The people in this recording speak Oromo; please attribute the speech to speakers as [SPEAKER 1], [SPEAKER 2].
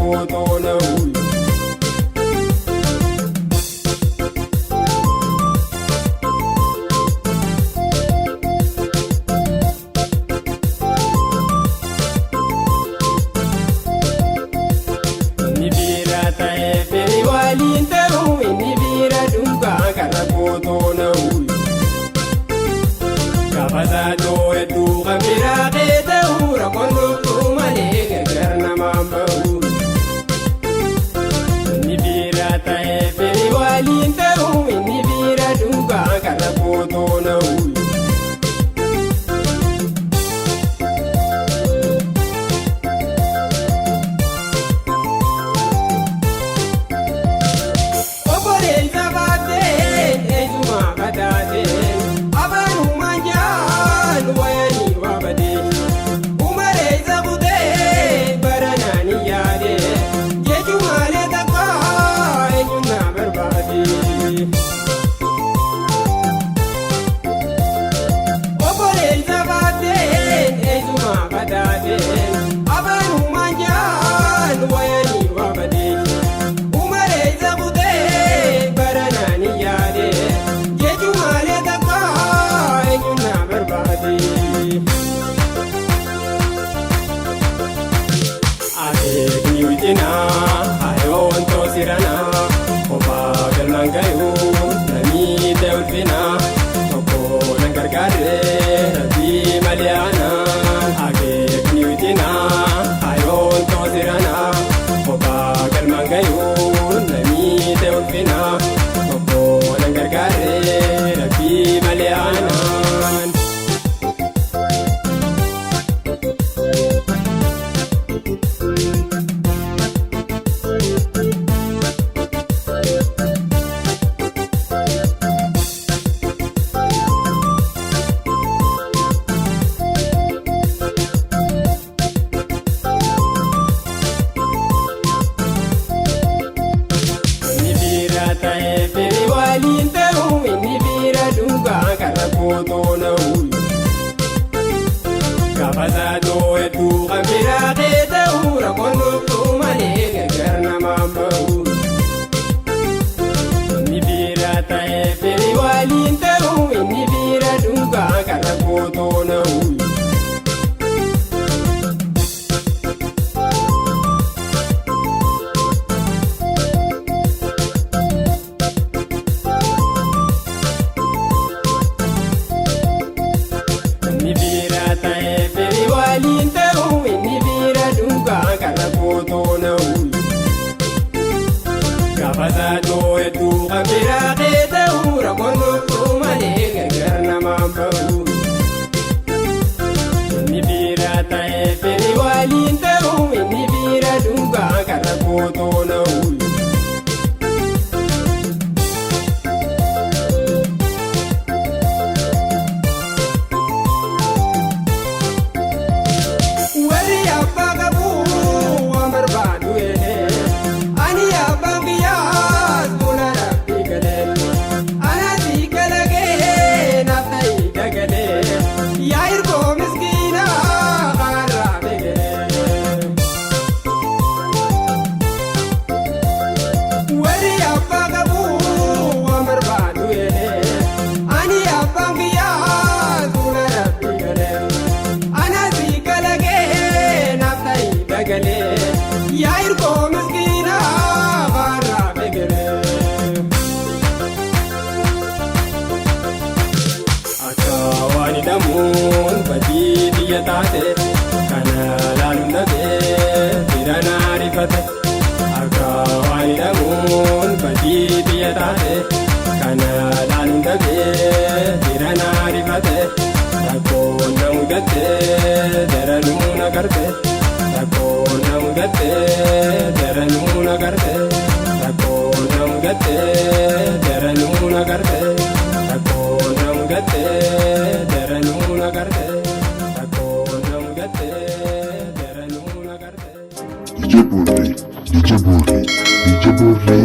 [SPEAKER 1] guutuu na huyi. Inni biira ta'ee firi waliin ta'u inni biira dhugaa karra guutuu na huyi. Gaafa saatoo hedduu kan biraa kee ta'u rakkoon dhuftuu malee gargar namaan bahu. Inni biira ta'ee firi waliin ta'u inni biira dhugaa karra guutuu na huyi. Obboleessa baatee eeyyuma kataatee afaanumaan jaan wayanii waa badee umareessa kutee baranaan hin yaade jechumaalee takka eenyuun na barbaade. Obboleessa baatee eeyyuma kataatee afaanumaan jaan wayanii waa badee. Umareessa kutee baranaan hin yaade jechumaalee takka eenyuun na barbaade. Akeekni wixinaa hayoon toosiranaa kophaa galmaan gayuu namii ta'e ulfinaa tokko nan gargaarree rabbii malee aanaa. Akeekni wixinaa hayoon toosiranaa kophaa galmaan gayuu namii ta'e ulfinaa tokko nan gargaarree rabbii malee aanaan. Inni biira ta'ee firi waliin ta'u inni biira dhugaa karra guutuu na huyi. Gaafa saatoo hedduu kan biraa kee ta'u rakkoon dhuftuu malee gargar namaan bahu. Inni biira ta'ee firi waliin ta'u inni biira dhugaa karra guutuu na huyi. Inni biira ta'ee firi waliin ta'u inni biira dhugaa karra guutuu na huyi. Gaafa saatoo hedduu kan biraa kee ta'u rakkoon dhuftuu malee gargar namaan bahu. Inni biira ta'ee firi waliin ta'u inni biira dhugaa karra guutuu na huyi. Warri abbaa qabu waan barbaadu eelee ani abbaan biyyaas fuula rabbii galee anasi galagee naaf ta'ii dagalee yaa hirkoo miskiinaa kaarraa beekelee. Warri abbaa qabu waan barbaadu eelee ani abbaan biyyaas fuula rabbii galee anasi galagee naaf ta'ii dagalee yaa hirkoo miskiinaa kaarraa beekelee. Akka waan hidhamuun badii biyya taate kana laaluun dhabee bira na rifate. Akka waan hidhamuun badii biyya taate kana laaluun dhabee bira na rifate. Rakkoon na mudatte daranuu na garte. Rakkoon na mudatte daranuu na garte. Rakkoon na mudatte daranuu na garte. Rakkoon na mudatte daranuu na garte. Rakkoon na mudatte daranuu na garte.
[SPEAKER 2] DJ Borre, DJ Borre, DJ Borre.